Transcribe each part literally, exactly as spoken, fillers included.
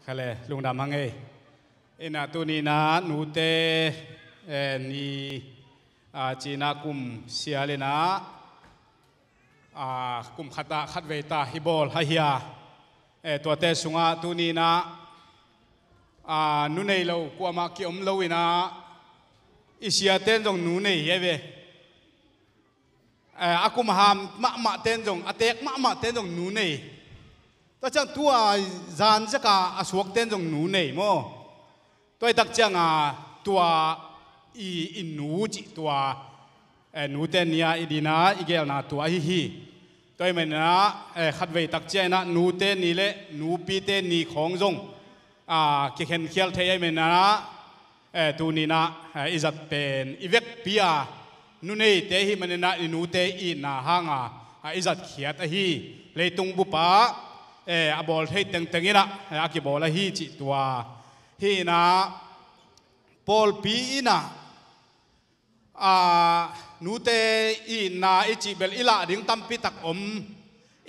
Kale, lungdam hang ei. Ina tuni ina nute, eh, ni, ah, cina kum sial ina, ah, kum khata khatvei ta hi bawl ha hia. Eh, tuate sunga tuni ina, ah, nu nei lo kuamah kiom lo ina, i siaten zong nu nei hi ve. Eh, a kum ham mahmah ten zong, a teek mahmah ten zong nu nei. Tua ciang tua zan zeka a suak ten zong nu nei maw? Tua i tak cianga tua i, i nu cih tua, eh, nute nia i dina i gelna tua ahi hi. Tua i menina, eh, khatvei tak ciangina nute ni le nupite ni khawng zong, ah, kikhenkhial thei a i menina, eh, tunina, eh, i zat pen i vekpi a nu neite hi manina i nute i itna hanga, ah, i zatkhiat ahi. Leitung bupa, eh, a bawl thei tengteng ina, eh, a kibawl ahi cih tua. Hi ina pawlpi ina, ah, nute i itna i cih bel i lah ding tampi tak om.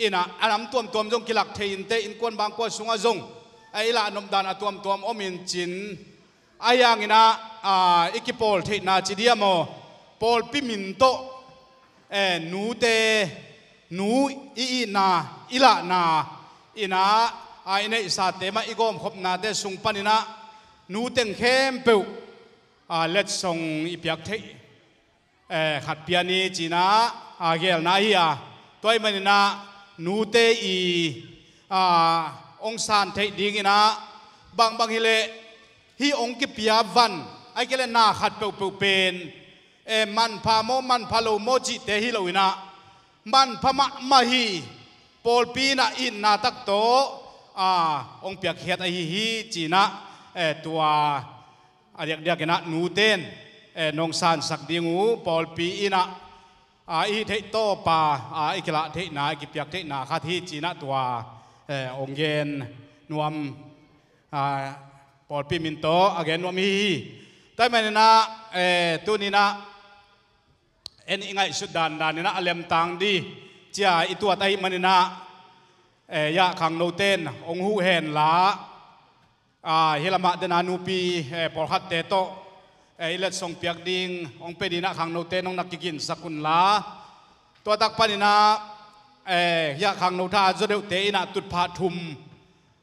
Ina a nam tuamtuam zong kilak thei inte, innkuan bangkua sungah zong, eh, i lah nopdan a tuamtuam om in cin. A hiangina, ah, i kipawl theihna ci diam aw, pawlpi min tawh, eh, nute, nu i itna, i lahna, ina, ah, i neihsate mah i gawmkhopnate sung panina, nu teng khempeuh, ah, letsong i piak theih, eh, khat pia ni cina, ah, gelna ahi a. Tua i manina nute i, ah, ong san theih dingina bangbang hileh hih ong kipia van, ai kei le na khat peuhpeuh pen, eh, manpha maw, manpha lo maw cihte hi lo ina, manpha mahmah hi. Pawlpi ina itna tak tawh, ah, ong piakkhiat ahi hi cina, eh, tua a diakdiak ina nuten, eh, nong sansak ding uh pawlpi ina, ah, i hih theih tawpa, ah, i kilah theihna, i kipiak theihna khat hi cina tua, eh, ong gen nuam, ah, pawlpi min tawh a gen nuam hi hi. Tua i manina, eh, tunina en i ngaihsut dandan ina a lemtang di cia i tuat ahi manina, eh, ya khangnoten ong huh henla, ah, hi lamah dena nupi, eh, pawlkhatte tawh, eh, i letsong piak ding ong pe dina khangnote nong na kiginsak unla. Tua tak panina, eh, ya khangno tha zaw deuhte ina tutphah thum,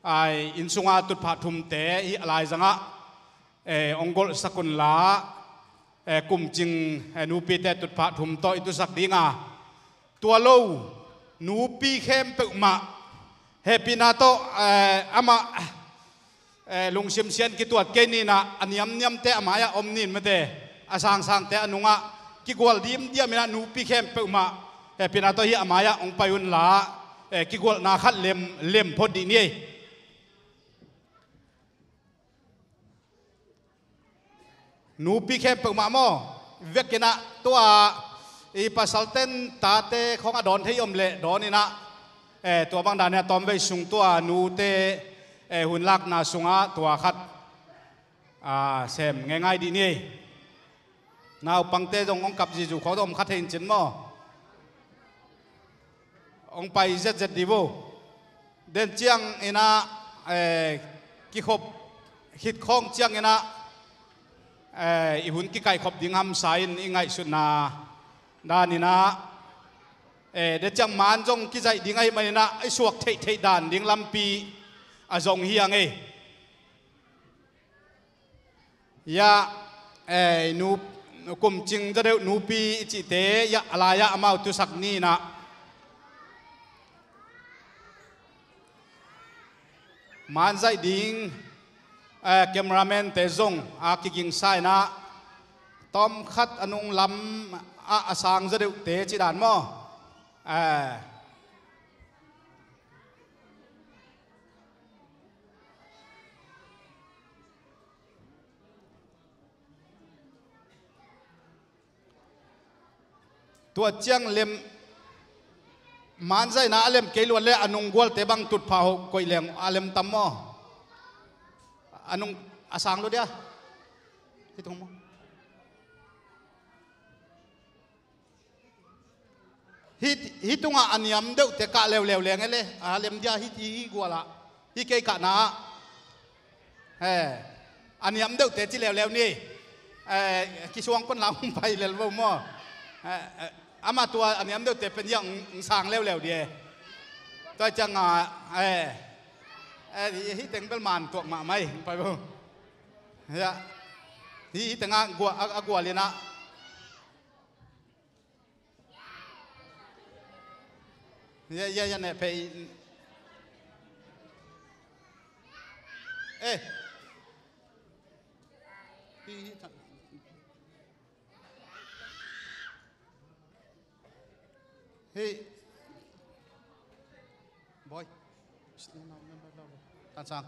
ai, inn sunga tutphah thumte hi a laizangah, eh, ong golhsak unla, eh, kumcing, eh, nupite tutphah thum tawh i tusak dinga. Tua lo, nupi khempeuh mah hehpihna tawh, eh, amah, eh, lungsim sian kituat kei nina, a niamniamte a mai-ah om nin mate, a sangsangte a nungah kigual dimdiam ina nupi khempeuh mah hehpihna tawh hi a mai-ah ong pai unla, eh, kigualna khat lem, lem phot dih ni ei. Nupi khempeuh mah maw, vekina tua i pasalten tate khong a dawn thei om leh dawn ina, eh, tua bang dana tawmvei sung tua nute, eh, hun lakna sunga tua khat, ah, sem ngeingai dih ni. Naupangte zong ong kap zizu khawng om kha thei in cin maw? Ong pai zetzet di vo. Den ciang ina, eh, kikhop khit khawng ciang ina, eh, i hun kikaikhop ding hamsa in i ngaihsutna dan ina, eh, den ciang man zong kizaih ding ahi manina i suak theihtheih dan ding lampi a zong hi a ngei. Ya, eh, nu, kumcing zaw deuh nupi i cihte, ya, a lai-ah amau tusak ni ina. Manzaih ding, eh, cameraman-te zong a kigingsa ina, tawmkhat a nung lam ah a sang zaw deuhte ci dan maw? Eh, Tua ciang lem, manzaihna a lem kei luat le a nung gualte bang tutphah hoh koih leng a lem tam maw? A nung a sang lo dia. Hih tung maw? Hih, hih tungah a niam deuhte kah leuleu leng e le, a lem dia hih, hih, hih gualah. Hih kei kahna ah. Eh, a niam deuhte ci leuleu ni. Eh, kisuang kon la hong pai lel vo maw. Eh, eh, amah tua a niam deuhte pen ziang hong sang leuleu di e. Tua ciangah, eh, eh, hih teng bel man tuak mahmah hi, hong pai vo. Ya. Hih, hih tengah gua, a, a gual inah. Ya, ya, ya, ne pe. Eh. Hih, hih, ta. Hih. Boy. Tan sang.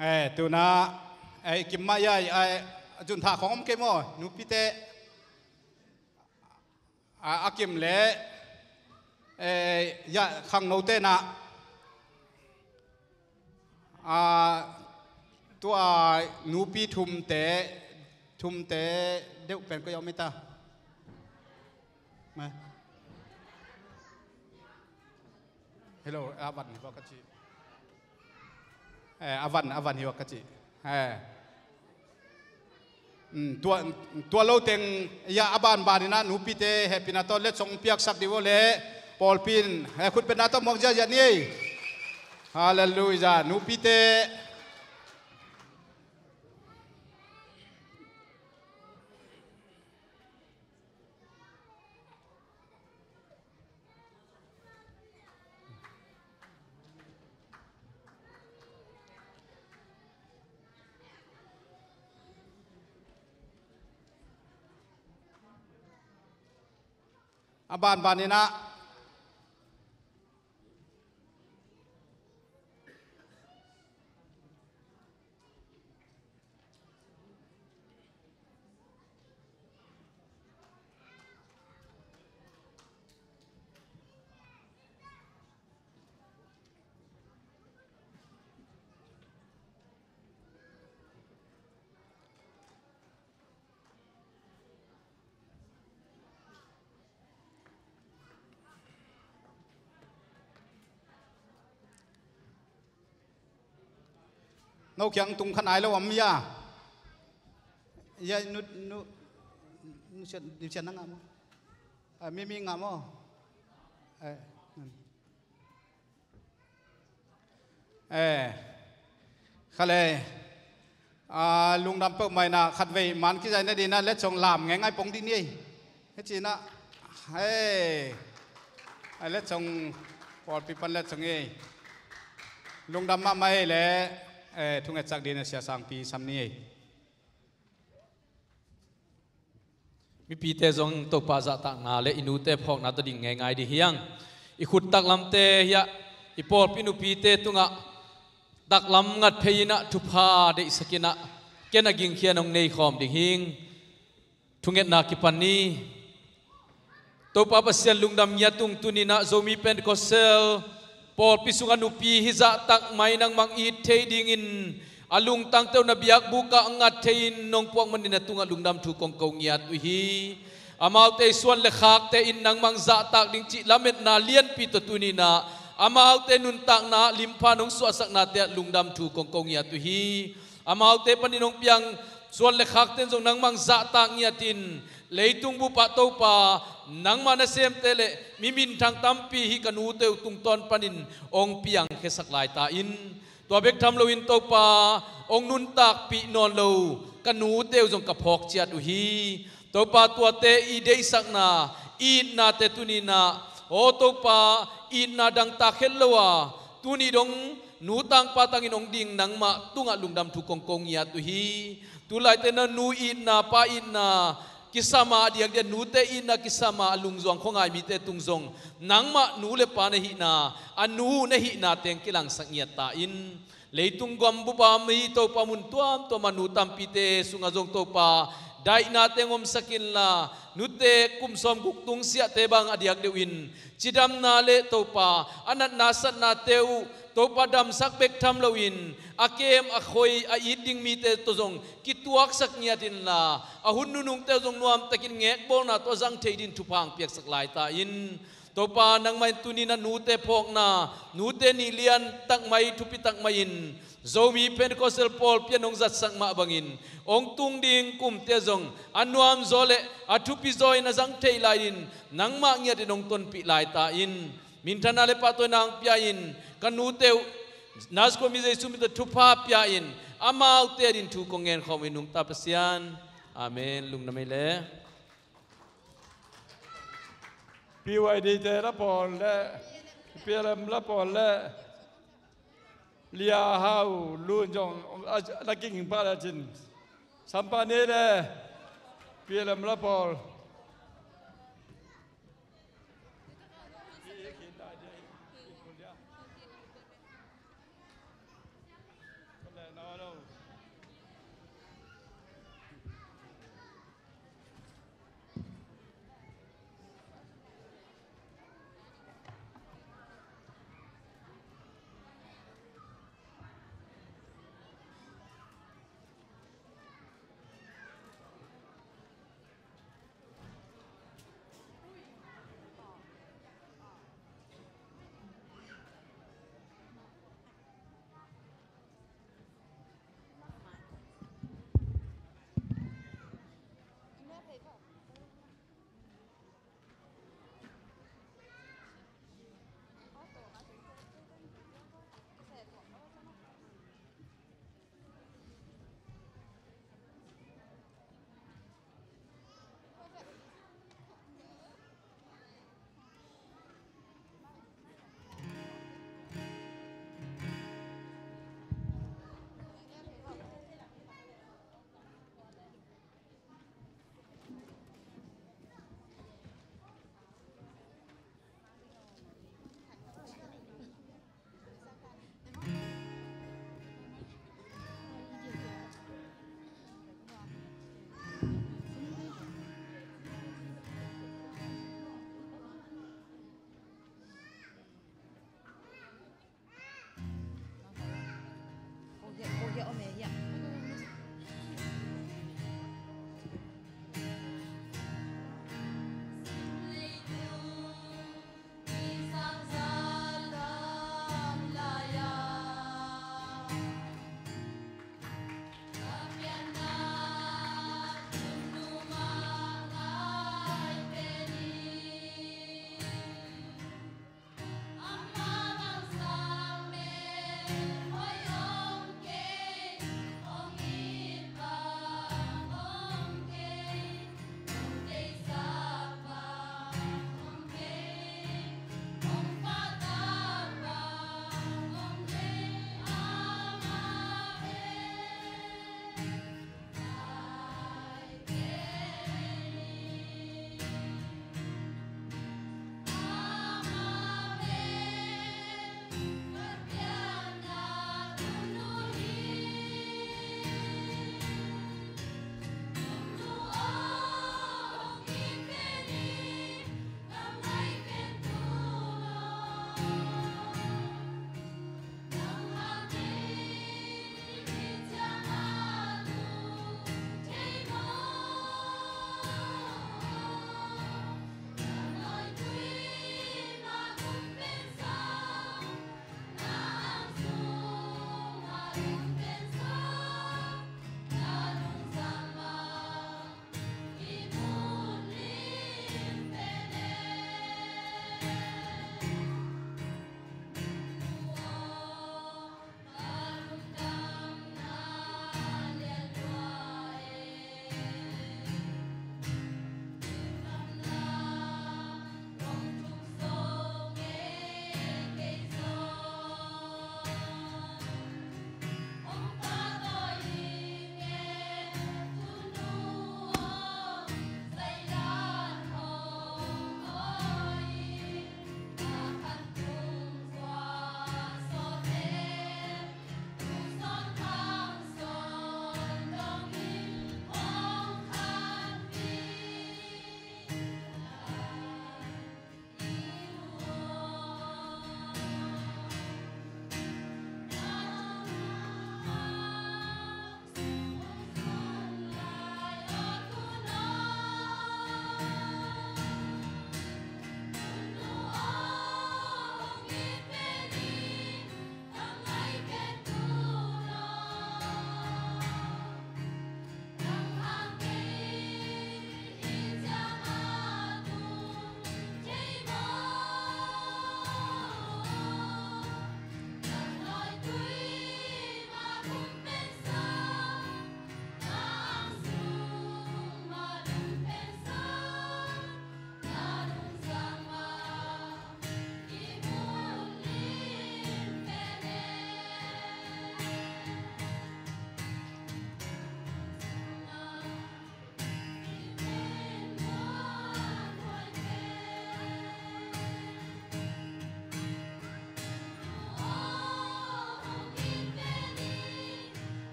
Eh, tuna, eh, kim mah ya, eh, a zun tha khong om kei maw, nupite. A, a kim le, eh, ya, khangno tena, a, tua nupi thumte, thumte deuh pen koi om ita. Ma. Hello, a van hi ua ka ci. Eh, a van, a van hi ua ka ci. Eh. Mm, tua, tua lo teng, ya, a banban inah nupite hehpihna tawh letsong piaksak dih vo le, pawlpi in, eh, khutbetna tawh muak ziahziah ni. Halleluiah, nupite. A banban inah. No kiang tung kha nai lo om ya. Ya, nu, nu, nu sian, nu sian na ngah maw? Ah, mi, mi ngah maw? Eh, hmm. Eh, kha le, ah, lungdam peuhmah inah khatvei man kizai na dinah letsong lam ngeingai pong dih ni ei. Hei cinah, hei, ah, letsong pawlpi pan letsong ei. Lungdam mahmah ei le, eh, thungetsak dinah Sia Sangpi sam ni ei. Mipite zong Topa zahtakna le i nute phawkna tawh ding ngeingai dih hiang. I khut taklamte hiah i pawlpi nupite tungah taklam ngat phei inah thupha deihsak inah ken a gingkhian hong nei khawm ding hing. Thungetna kipan ni. Topa Pasian lungdam ngiat tung tuninah Zomi Pentecostal pawlpi sungah nupi hi zahtak mai nangmah it thei dingin a lungtangte uh na biakbukah a ngat thei-in nong puak manin a tungah lungdam thu kong ko ngiat uh hi. Amaute i suan le khakte in nangmah zahtak ding cih lametna lianpi tawh tuninah amaute nuntakna limpha nong suahsaknate ah lungdam thu kong ko ngiat uh hi. Amaute panin hong piang suan le khakten zong nangmah zahtak ngiatin leitung bupah Topa nangmah nasemte le mi minthang tampi hi ka nute uh tungtawn panin hong piangkhiasak lai ta in. Tua bek tham loin Topa hong nuntakpih nawn lo ka nute uh zong ka phawk ciat uh hi. Topa tuate i deihsakna, i itnate tuninah aw Topa itna dangtak het lo a tuni dong nu tangpa tangin hong ding nangmah tungah lungdam thu kong ko ngiat uh hi. Tulaite na nu itna pa itna kisam a diakdiak nute itna kisam a lungzuang khuangai mite tung zong nangmah nu le pa na hihna a nu na hihna teng kilangsak ngiat ta in. Leitung gam bupa mi Topa mun tuamtuam a nu tampite sungah zong Topa Daihnate hong omsak inla, nute kum sawmguk tung siahte bang a diak deuhin cidamna le Topa a natna satnate uh Topa damsak bek tham loin a kem a khoi a it ding mite tawh zong kituaksak ngiat inla, a hun nunungte uh zong nuamtakin ngekbawlna tawh a zang thei dingin thupha hong piaksak lai ta in. Topa, nangmah in tuni-in a nute phawkna, nute ni lian takmai, thupi takmai in Zomi Pentecostal pawlpi a nong zatsak mah bangin hong tung ding kumte zong a nuamzaw le a thupizaw in a zang thei lai-in nangmah ngiatin hong tonpih lai ta in. Minthanna le pahtawina hong pia in, ka nute uh Nazareth khuami Jesu min tawh thupha pia in, amaute adingin thu kong ngen khawm hi nungta Pasian. Amen. Lungdam ei le. P Y D te la pawl le P L M la pawl le Lia Hau Lun zong a, a la king pah le cin. Sampah ni le P L M la pawl.